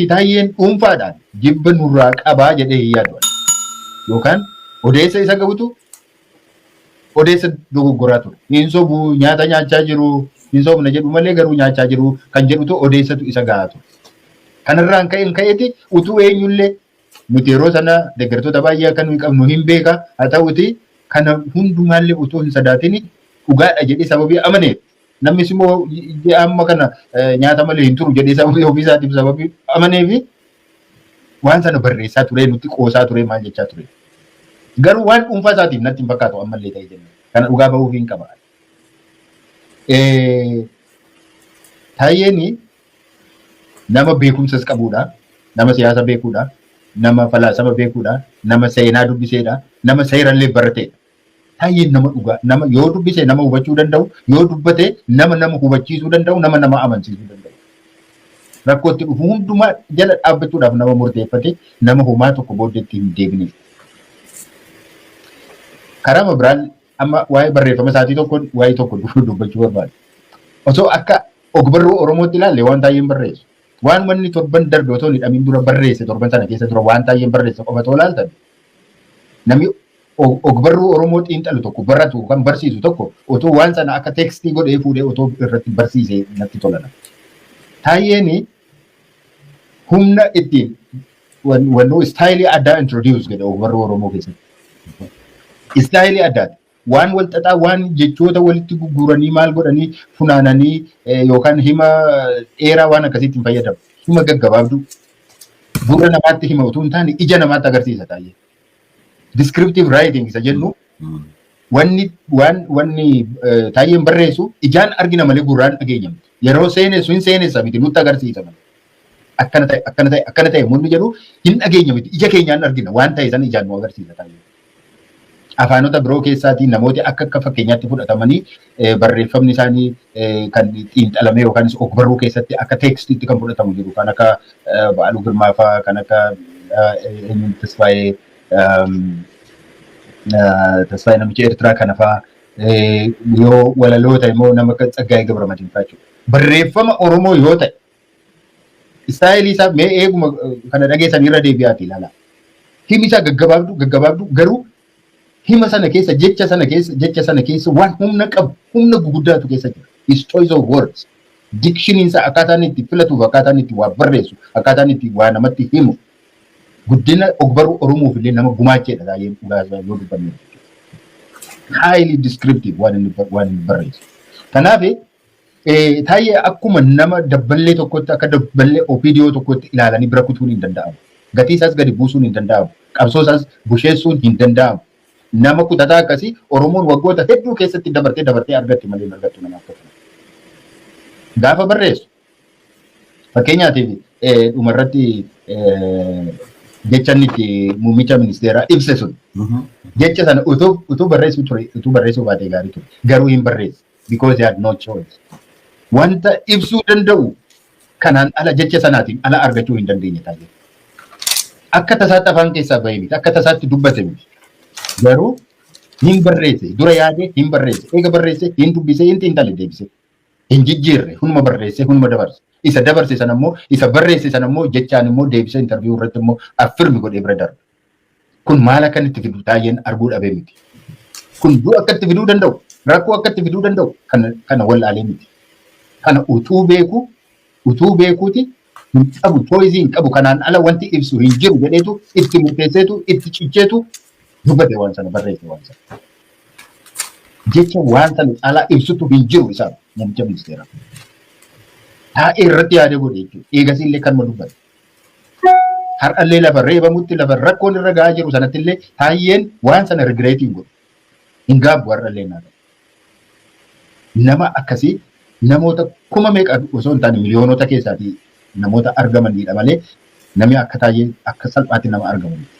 Taayyeen dhuunfaadhaan jibba nurraa qabaa jedhee hin yaadu. Yookaan odeessa isa gahutu odeessa dogoggoraa ture. Hin sobu, nyaata nyaachaa jiru, hin sobna jedhu malee garuu nyaachaa jiru kan jedhutu odeessatu isa gahaa ture. Kanarraan ka'een ka'eeti utuu eenyullee nuti yeroo sana deeggartoota baay'ee akka nuyi qabnu hin beeka, haa ta'uti kana hundumaallee utuu hin sodaatin dhugaadha jedhee sababii amaneef, namnis immoo ji'a amma kana nyaata malee hin turu jedhee sababii ofii isaatiif sababii amaneef waan sana barreessaa ture, nutti qoosaa ture, maal jechaa ture. Garuu waan dhuunfaa isaatiif natti hin fakkaatu ammallee ta'e jenne. Kana dhugaa bahuuf hin qaba. Taayyeen nama beekumsas qabudha, nama siyaasa beekuudha, nama falaasama beekuudha, nama seenaa dubbiseedha, nama seerallee barateedha. Taayyeen nama dhugaa, nama yoo dubbise nama hubachuu danda'u, yoo dubbate nama nama hubachiisuu danda'u, nama nama amansiisuu danda'u. Rakkootti dhufu hundumaa jala dhaabbachuudhaaf nama murteeffate, nama homaa tokko booddeetti hin deebine. Karaa biraan amma waa'ee barreeffama isaatii tokko waa'ee tokko dubbachuu barbaada. Osoo akka ogbarruu Oromootti ilaalle waan Taayyeen barreessu, waan wanni torban darbe otoo hin hidhamin dura barreesse, torban sana keessa dura waan Taayyeen barreesse qofa otoo ilaaltan, namni ogbarruu Oromoo xiinxalu tokko, baratu kan barsiisu tokko otoo waan sana akka text godhee fuudhee otoo irratti barsiise natti tola. Taayyeen humna ittiin wannoo style addaa introduce godhe ogbarruu Oromoo keessatti. Style addaati. Waan wal xaxaa, waan jechoota walitti gugguuranii maal godhanii funaananii yookaan hima dheeraa waan akkasiitti hin fayyadamu. Hima gaggabaabduu gurra namaatti hima utuu hin taane ija namaatti agarsiisa Taayyee. Descriptive writing isa jennu, wanni waan wanni Taayyeen barreessu ijaan argina malee gurraan dhageenya miti. Yeroo seenessu hin seenessa miti, nutti agarsiisa malee. Akkana ta'e, akkana ta'e, akkana ta'e munni jedhu hin dhageenya miti, ija keenyaan argina, waan ta'e sana ijaan nu agarsiisa Taayyeen. Afaanota biroo keessaatii namooti akka akka fakkeenyaatti fudhatamanii barreeffamni isaanii kan xiinxalamee yookaan ogbarruu keessatti akka textiitti kan fudhatamu jiru, kan akka Ba'aaluu Girmaa fa'aa, kan akka eenyuun, Tasfaayee Tasfaayee namicha Eertiraa kana fa'aa, yoo walaloota immoo nama akka Tsaggaayee Gabramadiin fa'aa jechuudha. Barreeffama Oromoo yoo ta'e style isaa mee eeguma kana dhageessan irra deebi'aati ilaalaa. Himi isaa gaggabaabduu gaggabaabduu, garuu hima sana keessa, jecha sana keessa, jecha sana keessa waan humna qabu, humna guguddaatu keessa jira. His choice of words. Dictioniin isaa, akkaataan itti filatuuf, akkaataan itti waa barreessu, akkaataan itti waa namatti himu guddina ogbarruu Oromoof illee nama gumaacheedha baay'ee dhugaa yoo dubbanne. Highly descriptive waan inni barreessu. Kanaaf Taayyee akkuma nama dabballee tokkotti, akka dabballee OPDO tokkotti ilaalanii bira kutuun hin danda'amu. Gatii isaas gadi buusuun hin danda'amu. Qabsoo isaas busheessuun hin danda'amu. Nama kutataa akkasii Oromoon waggoota hedduu keessatti dabartee dabartee argatti malee hin argattu nama akka kana. Gaafa barreessu fakkeenyaatiif dhumarratti jecha inni itti muummicha ministeeraa ibse sun, jecha sana utuu barreessuu ture, utuu barreessuu baatee gaarii ture. Garuu hin barreesse because he had no choice. Wanta ibsuu danda'u kanaan ala, jecha sanaatiin ala argachuu hin dandeenye taa'ee. Akka tasaatti afaan keessaa bahee miti, akka tasaatti dubbate miti. Garuu hin barreesse, dura yaade hin barreesse, eega barreesse hin dubbise, hin xiinxale, deebise. Hin jijjiirre, hunduma barreesse, hunduma dabarse. Isa dabarse sana immoo, isa barreesse sana immoo jechaan immoo deebisee interview irratti immoo affirm godhee bira darbe. Kun maal akka inni itti fidu Taayyeen arguu dhabee miti. Kun du'a akka itti fiduu danda'u, rakkoo akka itti fiduu danda'u kana wallaalee miti. Kana utuu beeku, utuu beekuuti hin qabu, choice hin qabu, kanaan ala wanti ibsu hin jiru jedheetu itti murteesseetu itti cicheetu dubbate, waan sana barreesse waan sana. Jecha waan sana caalaa ibsutu hin jiru isaaf muummicha ministeeraa. Taa'ee irratti yaadee godhe jechuudha. Eegasillee kanuma dubbate. Har'allee lafa reebamutti, lafa rakkoon irra gahaa jiru sanatti illee Taayyeen waan sana regret hin godhu. Hin gaabbu har'allee naa ta'u. Nama akkasii namoota kuma meeqa osoo hin taane miliyoonota keessaatii namoota argamanidha malee namni akka Taayyee akka salphaatti nama argamu miti.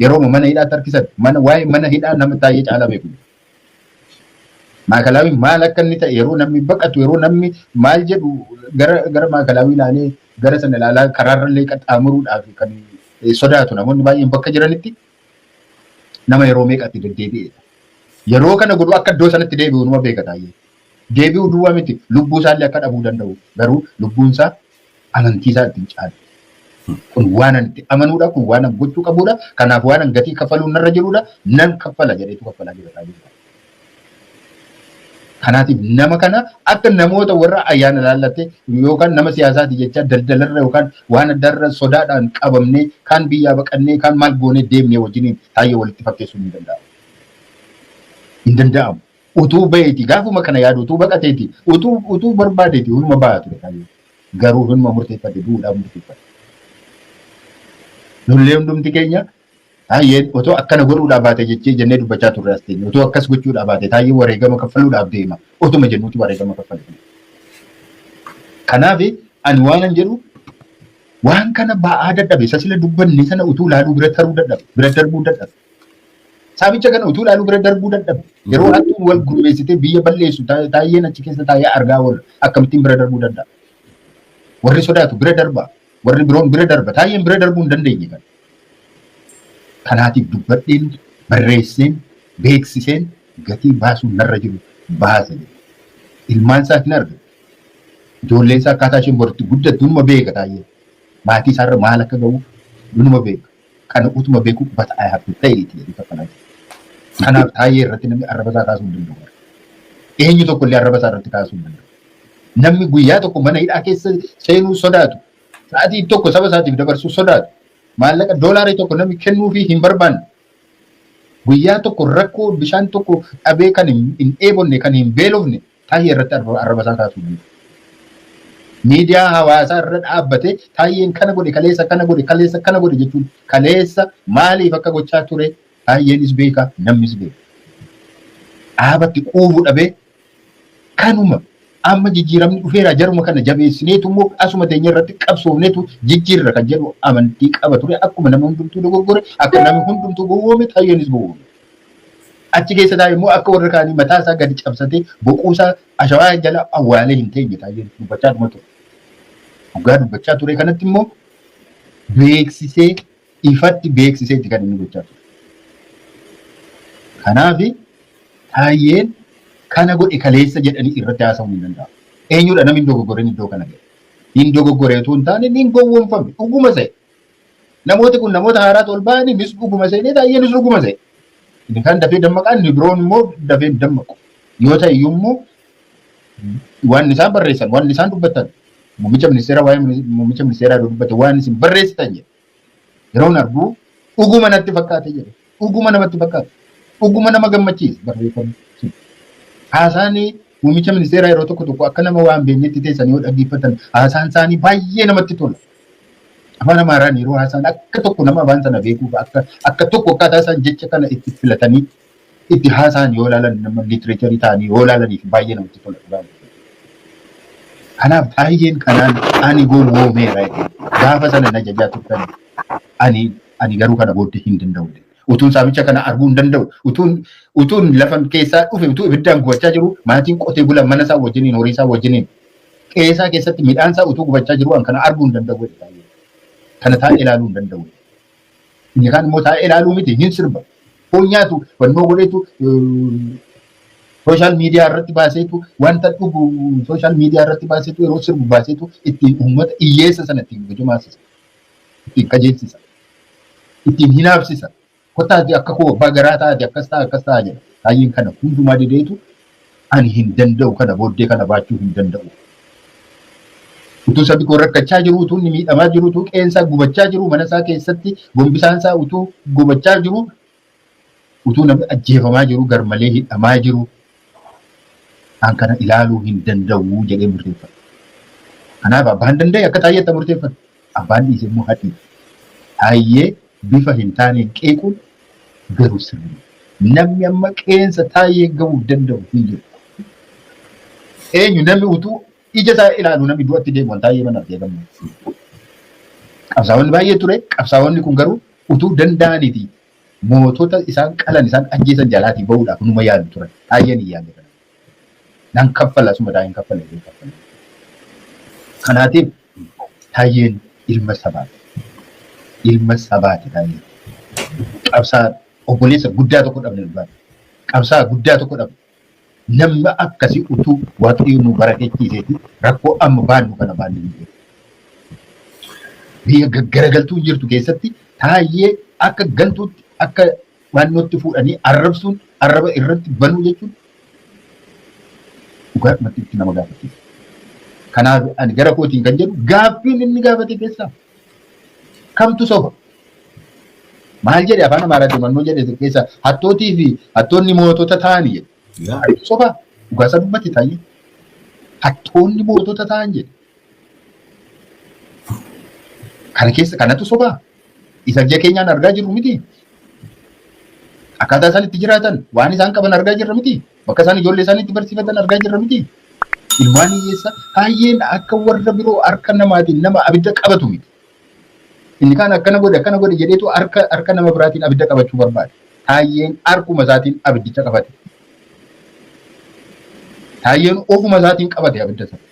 Yeroo mana hidhaatti harkisan mana waa'ee mana hidhaa nama Taayyee caalaa beeku. Maakalaawii maal akka inni ta'e yeroo namni baqatu, yeroo namni maal jedhu gara maakalaawii ilaalee, gara sana ilaalaa karaarrallee qaxxaamuruudhaaf kan sodaatu namoonni baay'een bakka jiranitti nama yeroo meeqatti deddeebi'edha. Yeroo kana godhu akka iddoo sanatti deebi'u numa beeka taa'ee. Deebi'uu duwwaa miti, lubbuu isaallee akka dhabuu danda'u, garuu lubbuun isaa amantii isaa ittiin caalu. Kun waan ani itti amanuudha, kun waan ani gochuu qabuudha, kanaaf waan ani gatii kaffaluu narra jiruudha, nan kaffala jedheetu kaffalaa jira taa'ee. Kanaatiif nama kana akka namoota warra ayyaana laallatte yookaan nama siyaasaati jecha daldalarra yookaan waan addaarra sodaadhaan qabamnee kaan biyyaa baqannee kaan maal goonee deemnee wajjiniin taa'ee walitti fakkeessuun hin danda'amu. Hin danda'amu. Utuu baheeti gaafuma kana yaadu, utuu baqateeti, utuu barbaadeeti hunduma bahaa ture taa'ee. Garuu hunduma murteeffate, duudhaa murteeffate. Nullee hundumti keenya Taayyeen otoo akkana godhuudhaa baate jechee jennee dubbachaa turre as teenye. Otoo akkas gochuudhaa baate taayyeen wareegama kaffaluudhaaf deema. Otuma jennuuti wareegama kaffale. Kanaaf ani waanan jedhu waan kana ba'aa dadhabe, isa sila dubbanne sana utuu ilaaluu bira taruu dadhabe, bira darbuu dadhabe. Saamicha kana utuu ilaaluu bira darbuu dadhabe. Yeroo hattuun wal gurmeessitee biyya balleessu taayyeen achi keessa taa'ee argaa oola. Akkamittiin bira darbuu danda'a? Warri sodaatu bira darba. Warri biroon bira darba. Taayyeen bira darbuu hin dandeenye kana. Kanaatiif dubbadheen, barreesseen, beeksiseen gatii baasuun narra jiru baasa jedhe. Ilmaan isaa hin argatu. Ijoolleen isaa akkaataa isheen boritti guddattu numa beeka taayyeen. Maatii isaarra maal akka ga'u numa beeka. Kana utuma beeku "But I have to pay it" jedhee kaffalaa jira. Kanaaf taayyee irratti namni arraba isaa kaasuu hin danda'u. Eenyu tokko illee arraba isaa irratti kaasuu hin danda'u. Namni guyyaa tokko mana hidhaa keessa seenuu sodaatu, sa'aatii tokko saba isaatiif dabarsuu sodaatu, maallaqa doolaarii tokko namni kennuufii hin barbaanne, guyyaa tokko rakkoo bishaan tokko dhabee kan hin dheebonne, kan hin beelofne taayyee irratti arraba isaa kaasuu hin danda'u. Miidiyaa hawaasaa irra dhaabbatee taayyeen kana godhe kaleessa, kana godhe kaleessa, kana godhe jechuun kaleessa maaliif akka gochaa ture taayyeenis beeka, namnis beeka. Dhaabatti quufuu dhabee kanuma amma jijjiiramni dhufeera, jaruma kana jabeessineetu immoo asuma teenya irratti qabsoofneetu jijjiirra kan jedhu amantii qaba ture. Akkuma nama hundumtuu dogoggore, akka namni hundumtuu gowwoome taayyeenis gowwoome. Achi keessa taa'e immoo akka warra kaanii mataa isaa gadi cabsatee boquu isaa ashawaa jala awwaalee hin teenye. Taayyeen dubbachaa dhuma ture. Dhugaa dubbachaa ture kanatti immoo beeksisee, ifatti beeksiseetti kan inni gochaa ture. Kanaaf taayyeen kana godhe kaleessa jedhanii irratti haasa'uun hin danda'amu. Eenyudha namni hin dogoggorin iddoo kana ga'e? Hin dogoggore utuu hin taane hin gowwoomfame, dhuguma se'e. Namooti kun namoota haaraatu ol ba'anii nis dhuguma se'ee, taayyeenis dhuguma se'e. Inni kan dafee dammaqaa, inni biroon immoo dafee hin dammaqu. Yoo ta'e iyyuu immoo waan isaan barreessan, waan isaan dubbatan, muummicha ministeeraa, waa'ee muummicha ministeeraa yeroo dubbate "waan isin barreessitan" jedhe. Yeroon argu dhuguma natti fakkaate jedhe. Dhuguma namatti fakkaate. Dhuguma nama gammachiisa barreeffamni sun. Haasaan muummicha ministeeraa yeroo tokko tokko akka nama waan beeknetti teessan yoo dhaggeeffatan haasaan isaanii baay'ee namatti tola. Afaan Amaaraan yeroo haasaan akka tokko nama afaan sana beekuuf akka tokko akkaataa isaan jecha kana itti filatanii itti haasaan yoo ilaalan, nama literature ta'anii yoo ilaalaniif baay'ee namatti tola. Kanaaf taayyeen kanaan ani gowwoomeera jedhee gaafa sana na jajaa turtan, ani garuu kana booddee hin danda'u. Utuun saamicha kana arguu hin danda'u. Utuun lafan keessaa dhufe utuu ibiddaan gubachaa jiru, maatiin qotee bulaa mana isaa wajjiniin, horii isaa wajjiniin, qe'ee isaa keessatti midhaan isaa utuu gubachaa jiru an kana arguu hin danda'u jedhe taayyeen. Kana taa'ee ilaaluu hin danda'u. Inni kaan immoo taa'ee ilaaluu miti, hin sirba. Foon nyaatu fannoo godheetu social media irratti baaseetu, wanta dhugu social media irratti baaseetu, yeroo sirbu baaseetu ittiin uummata hiyyeessa sana ittiin gujumaasisa. Ittiin qajeelchisa. Ittiin hinaafsisa. "Kottaati akka koo abbaa garaa taate, akkas ta'a, akkas ta'a" jedha. Taayyeen kana hundumaa dideetu ani hin danda'u, kana booddee kana baachuu hin danda'u. Utuu sabi koo rakkachaa jiru, utuu inni miidhamaa jiru, utuu qeensaa gubachaa jiru, mana isaa keessatti gombisaan isaa utuu gubachaa jiru, utuu namni ajjeefamaa jiru, garmalee hidhamaa jiru, an kana ilaaluu hin danda'u jedhee murteeffate. Kanaaf abbaan danda'e akka taayyeetti murteeffate. Abbaan dhiise immoo hadhi. Taayyee bifa hin taaneen qeequun garuu sirrii. Namni amma qeensa taayyee ga'uu danda'u hin jiru. Eenyu namni utuu ija isaa ilaalu namni du'atti deemu waan taayyee mana argee gammadu. Qabsaa'onni baay'ee ture. Qabsaa'onni kun garuu utuu danda'aniiti mootota isaan qalan, isaan ajjeesan jalaatii bahuudhaaf numa yaalu turan. Taayyeen hin yaalle kana. Nan kaffala, suma daa hin kaffala hin kaffala. Kanaatiif Taayyeen ilma sabaati. Ilma sabaati Taayyeen. Qabsaa obboleessa guddaa tokko dhabne dhugaati. Qabsaa guddaa tokko dhabne. Namni akkasii utuu Waaqayyo nu barakechiiseeti rakkoo amma baannu kana baanne hin jiru. Biyya gaggaragaltuu jirtu keessatti Taayyee akka gantuutti, akka waannootti fuudhanii arrabsuun, arraba irratti banuu jechuun dhugaadhumatti itti nama gaafachiisa. Kanaaf ani gara kootiin kan jedhu, gaaffiin inni gaafate keessaa kamtu soba? Maal jedhe? Afaan Amaaraatiin mannoo jedhe keessa hattootii fi hattoonni mootota ta'ani jedhe. Soba, dhugaasaa dubbate Taayyee. Hattoonni mootota ta'an jedhe. Kana keessa kanatu sobaa? Isa ija keenyaan argaa jirru miti. Akkaataa isaan itti jiraatan, waan isaan qaban argaa jirra miti. Bakka isaan ijoollee isaanii itti barsiifatan argaa jirra miti. Ilmaan hiyyeessa Taayyeen akka warra biroo harka namaatiin nama abidda qabatu miti. Inni kaan akkana godhe, akkana godhe jedheetu harka nama biraatiin abidda qabachuu barbaada. Taayyeen harkuma isaatiin abiddicha qabate. Taayyeen ofuma isaatiin qabate abidda sana.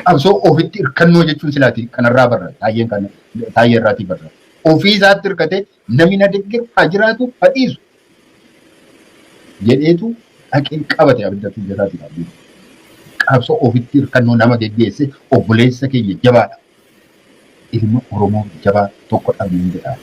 Qabsoo ofitti hirkannoo jechuun silaati kanarraa barra, Taayyeen kana Taayyee irraatii barra. Ofii isaatti hirkatee namni na deeggaru haa jiraatu haa dhiisu jedheetu dhaqee qabate abidda biyya isaatii qabdu. Qabsoo ofitti hirkannoo nama geggeesse obboleessa keenya jabaadha. Ilma Oromoo jabaa tokko dhabne hin jedhamu.